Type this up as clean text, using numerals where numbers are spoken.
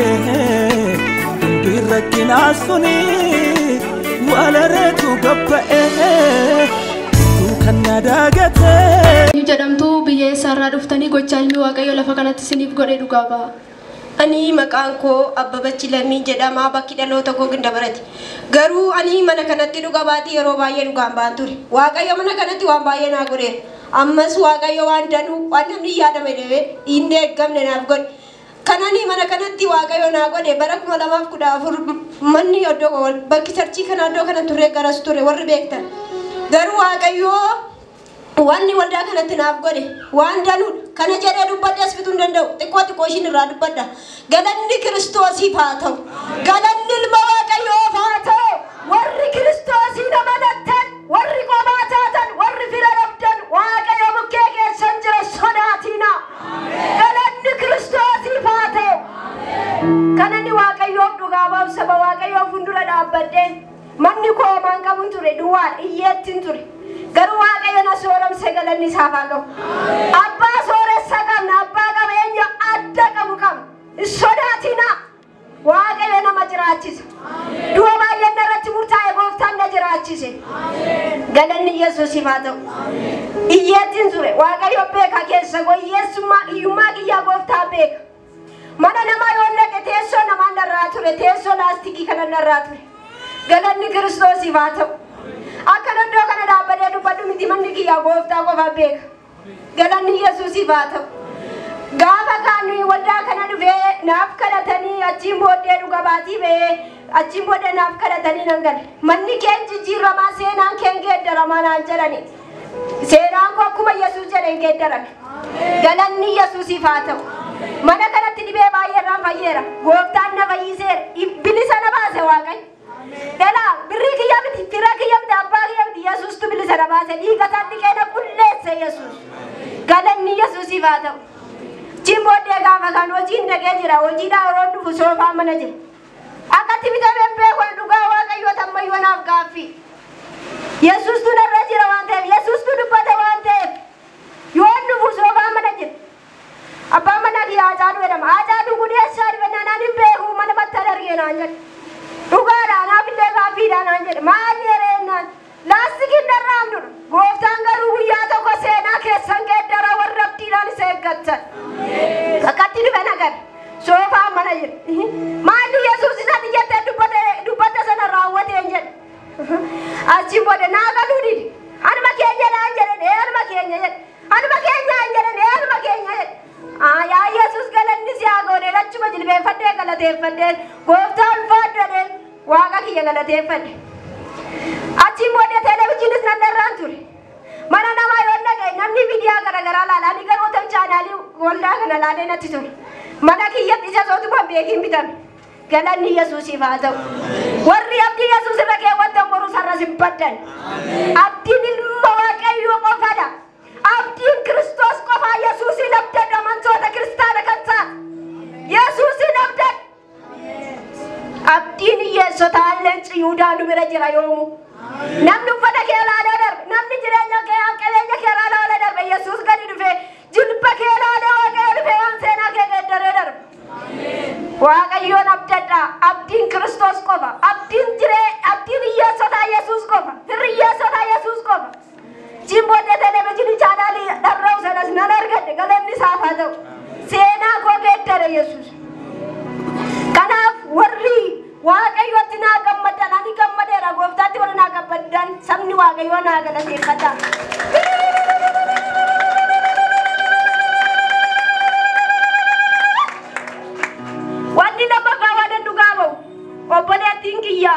gabba'e dubbiin rakkinaa suni walareetu gabba'e gidduu kan na daagate. Eenyu jedhamtu, biyya eessaarraa dhuftanii, gochaa ilmi Waaqayyo lafa kanatti isiniif godhe dhugaa ba'a. Ani maqaan koo Abbabachi Lammii jedhama. Bakki dhaloota koo Gindabarati. Garuu ani mana kanatti dhuga baatii yeroo baay'ee dhugaan ba'an ture. Waaqayyo mana kanatti waan baay'ee naa godheera. Ammas Waaqayyo waan danuu, waan namni hin yaadame hin eeggamne naaf godhe. Kan ani mana kanatti Waaqayyo naa godhe, bara 2014 manni iddoo bakki church kana iddoo kana ture, garas ture warri beektan. Garuu Waaqayyo wanni waldaa kanatti naaf godhe waan danuudha. Kana jedhee dubbadhee as fituu hin danda'u. Xiqqoo xiqqoo ishiin irraa dubbadha. Galanni Kiristoosiif haa ta'u. Galanni ilma Waaqayyoof haa ta'u. Warri Kiristoosiin amanattan, warri qomaa taatan, warri fira dhabdan, Waaqayyo bukkee keessan jira, sodaatiina. Galanni Kiristoosiif haa ta'u. Kanani Waaqayyoof dhugaa ba'u, saba Waaqayyoof fuuldura dhaabbadhee, manni koo homaan qabuun ture, duwwaa hiyyeettiin ture. Garuu Waaqayyo na sooromse, galanni isaaf haa ga'u. Abbaa sooressa qabna, abbaa qabeenya adda qabu qabna. Hin sodaatina. Waaqayyo nama jiraachisa. Du'a baay'een irratti murtaa'e gooftaan na jiraachise. Galanni Yesuusiif haa ta'u. Hiyyeettiin ture. Waaqayyo beeka keessa koo, hiyyeessummaa, hiyyummaa kiyyaa gooftaan beeka. Mana namaa yoo dhaqe teessoo namaan narraa ture, teessoo laastikii kana narraa ture. Galanni Kiristoosiif haa ta'u. Akka iddoo kana dhaabbadee dubbadhu miti, manni kiyyaa gooftaa qofa beeka. Galanni Yesuusiif haa ta'u. Gaafa kaan waldaa kana dhufee naaf kadhatanii, achiin booddee dhuga baatii ba'ee, achiin booddee naaf kadhatanii nan gale. Manni keen jijjiiramaa, seenaan keen geeddaramaa naan jedhani. Seenaan koo akkuma Yesuus jedheen geeddarame. Galanni Yesuusiif haa ta'u. Mana kanatti dhibee baay'ee irraan fayyeera. Gooftaan na fayyiseera. Bilisa na baase Waaqayyo. Dhala birrii kiyya miti, fira kiyya miti, abbaa kiyya miti, Yesuustu bilisa na baase. Dhiiga isaan dhiqee na qulleesse Yesuus. Galanni Yesuusiif haa ta'u. Achiin booddee gaafa kan hojiin dhaqee jira. Hojiidhaa yeroo dhufu soofaa mana jira. Akkatti bitamee beeku, dhugaa Waaqayyoo tammayyoo naaf gaaffii. Yesuustu narra jira waan ta'eef, Yesuustu dubbate waan ta'eef, yoo dhufu soofaa mana jira. Abbaan manaa kiyya Haacaaluu jedhama. Haacaaluu kun eessaa dhufe naan hin beeku, mana battan argee naan jedhe. Dhugaadha, anaaf illee gaaffiidha naan jedhe. Maal yereenaan laastikiin narraan dura. Gooftaan garuu guyyaa tokko seenaa keessan geeddara, warra abdiidhaan isa eeggattan. Akkatti dhufe nagar. Soofaa mana jira. Maalli Yesuus isa jettee dubbate sana raawwateen jedhe. Achiin booda naa galuu dide. Anuma keenya naan jedhe, anuma keenya jedhe. Anuma keenya naan jedhe, anuma keenya jedhe. Yaa Yesuus, galanni si haa goone, achuma jilbeenfadhee galateeffadhee, gooftaa ulfaadhu jedheen Waaqa kiyya galateeffadhe. Achiin booda televezyiinis nan dharraan ture. Mana namaa yoo dhaqe namni miidiyaa garaagaraa laala. Ani garuu ta'u chaanaalii waldaa kana laalee natti ture. Mana kiyyatti isa sootuma beekiin bitame. Galanni Yesuusiif haa ta'u. Warri abdii Yesuus irra keewwattan boruu sarras hin baddan. Abdiin ilma Waaqayyoo qofadha. Abdiin Kiristoos qofaa. Yesuusin abdadhu, amantoota kiristaana kan taate. Yesuusin abdadhu. Abdiin hiyyeessotaa leenci Yihudaa nu bira jira yoomu. Namni uffata kee ilaalee darbe, namni jireenya kee, qabeenya kee ilaalee darbe, Yesuus gadi dhufee jilba kee ilaalee, Waaqayyo dhufee waan seenaa kee geeddaree darbe. Waaqayyoon abdadhaa. Abdiin Kiristoos qofa. Abdiin jiree, abdiin hiyyeessotaa Yesuus qofa. Firri hiyyeessotaa Yesuus qofa. Achiin booddee televezyiinii chaanaalii dharra'u sanas nan argadhe, galanni isaaf haa ta'u. Seenaa koo geeddare Yesuus. Kanaaf warri Waaqayyotti naa gammadan, ani gammadeera gooftaatti, warri naa gammadan sabni Waaqayyoo naa galateeffata. Wanni lammaffaa waan dhugaa ba'u, obboleettiin kiyya